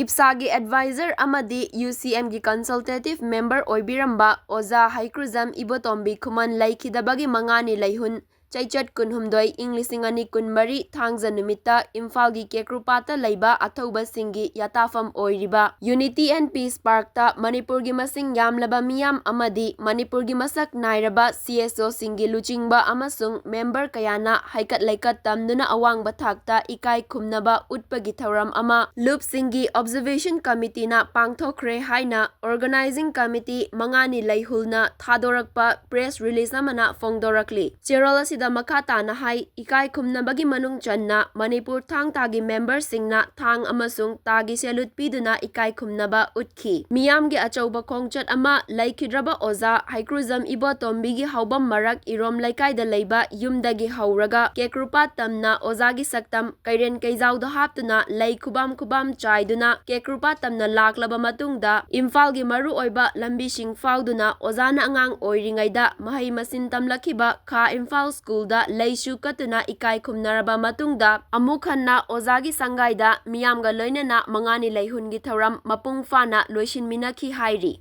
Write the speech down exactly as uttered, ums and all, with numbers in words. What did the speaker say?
ꯏꯞꯁꯥꯒꯤ advisor ꯑꯃꯗꯤ UCMꯒꯤ consultative member ꯑꯣꯏꯕꯤꯔꯝꯕ ꯑꯣꯖꯥ ꯍꯩꯀ꯭ꯔꯨꯖꯝ ꯏꯕꯣꯇꯣꯝꯕꯤ ꯈꯨꯃꯟ ꯂꯩꯈꯤꯗꯕꯒꯤ ꯃꯉꯥꯅꯤ ꯂꯩꯍꯨꯟ ꯆꯩꯆꯠ ꯀꯨꯟꯍꯨꯝꯗꯣꯏ, ꯏꯪ ꯂꯤꯁꯤꯡ ꯑꯅꯤ ꯀꯨꯟꯃꯔꯤ, ꯊꯥꯡꯖ ꯅꯨꯃꯤꯠꯇ ꯏꯝꯐꯥꯜꯒꯤ ꯀꯦꯀ꯭ꯔꯨꯄꯥꯠꯇ ꯂꯩꯕ ꯑꯊꯧꯕꯁꯤꯡꯒꯤ ꯌꯥꯇꯥꯐꯝ ꯑꯣꯏꯔꯤꯕ Unity and Peace Parkꯇ ꯃꯅꯤꯄꯨꯔꯒꯤ ꯃꯁꯤꯡ ꯌꯥꯝꯂꯕ ꯃꯤꯌꯥꯝ ꯑꯃꯗꯤ ꯃꯅꯤꯄꯨꯔꯒꯤ ꯃꯁꯛ ꯅꯥꯏꯔꯕ CSOꯁꯤꯡꯒꯤ ꯂꯨꯆꯤꯡꯕ ꯑꯃꯁꯨꯡ member ꯀꯌꯥꯅ ꯍꯩꯀꯠ ꯂꯩꯀꯠ ꯇꯝꯗꯨꯅ ꯑꯋꯥꯡꯕ ꯊꯥꯛꯇ ꯏꯀꯥꯏ ꯈꯨꯝꯅꯕ ꯎꯠꯄꯒꯤ ꯊꯧꯔꯝ ꯑꯃ ꯂꯨꯞꯁꯤꯡꯒꯤ Observation Committeeꯅ ꯄꯥꯡꯊꯣꯛꯈ꯭ꯔꯦ ꯍꯥꯏꯅ Organizing Committee ꯃꯉꯥꯅꯤ ꯂꯩꯍꯨꯜꯅ ꯊꯥꯗꯣꯔꯛꯄ press release ꯑꯃꯅ ꯐꯣꯡꯗꯣꯔꯛꯂꯤ꯫ ꯆꯦꯔꯣꯜ ꯑꯁꯤꯗ ꯃꯈꯥ ꯇꯥꯅ ꯍꯥꯏ, ꯏꯀꯥꯏ ꯈꯨꯝꯅꯕꯒꯤ ꯃꯅꯨꯡ ꯆꯟꯅ ꯃꯅꯤꯄꯨꯔ ꯊꯥꯡ ꯇꯥꯒꯤ memberꯁꯤꯡꯅ ꯊꯥꯡ ꯑꯃꯁꯨꯡ ꯇꯥꯒꯤ salute ꯄꯤꯗꯨꯅ ꯏꯀꯥꯏ ꯈꯨꯝꯅꯕ ꯎꯠꯈꯤ꯫ ꯃꯤꯌꯥꯝꯒꯤ ꯑꯆꯧꯕ ꯈꯣꯡꯆꯠ ꯑꯃ ꯂꯩꯈꯤꯗ꯭ꯔꯕ ꯑꯣꯖꯥ ꯍꯩꯀ꯭ꯔꯨꯖꯝ ꯏꯕꯣꯇꯣꯝꯕꯤꯒꯤ ꯍꯧꯕꯝ ꯃꯔꯛ ꯏꯔꯣꯝ ꯂꯩꯀꯥꯏꯗ ꯂꯩꯕ ꯌꯨꯝꯗꯒꯤ ꯍꯧꯔꯒ ꯀꯦꯀ꯭ꯔꯨꯄꯥꯠ ꯇꯝꯅ ꯑꯣꯖꯥꯒꯤ ꯁꯛꯇꯝ ꯀꯩꯔꯦꯟ ꯀꯩꯖꯥꯎꯗ ꯍꯥꯞꯇꯨꯅ ꯂꯩ ꯈꯨꯕꯥꯝ ꯈꯨꯕꯥꯝ ꯆꯥꯏꯗꯨꯅ ꯀꯦꯀ꯭ꯔꯨꯄꯥꯠ ꯇꯝꯅ ꯂꯥꯛꯂꯕ ꯃꯇꯨꯡꯗ ꯏꯝꯐꯥꯜꯒꯤ ꯃꯔꯨꯑꯣꯏꯕ ꯂꯝꯕꯤꯁꯤꯡ ꯐꯥꯎꯗꯨꯅ ꯑꯣꯖꯥꯅ ꯑꯉꯥꯡ ꯑꯣꯏꯔꯤꯉꯩꯗ ꯃꯍꯩ ꯃꯁꯤꯡ ꯇꯝꯂꯛꯈꯤꯕ ꯈꯥ ꯏꯝꯐꯥꯜ ꯁ꯭ꯀꯨꯜꯗ ꯂꯩꯁꯨ ꯀꯠꯇꯨꯅ ꯏꯀꯥꯏ ꯈꯨꯝꯅꯔꯕ ꯃꯇꯨꯡꯗ ꯑꯃꯨꯛ ꯍꯟꯅ ꯑꯣꯖꯥꯒꯤ ꯁꯪꯒꯥꯏꯗ ꯃꯤꯌꯥꯝꯒ ꯂꯣꯏꯅꯅ ꯃꯉꯥꯅꯤ ꯂꯩꯍꯨꯟꯒꯤ ꯊꯧꯔꯝ ꯃꯄꯨꯡ ꯐꯥꯅ ꯂꯣꯏꯁꯤꯟꯃꯤꯟꯅꯈꯤ ꯍꯥꯏꯔꯤ꯫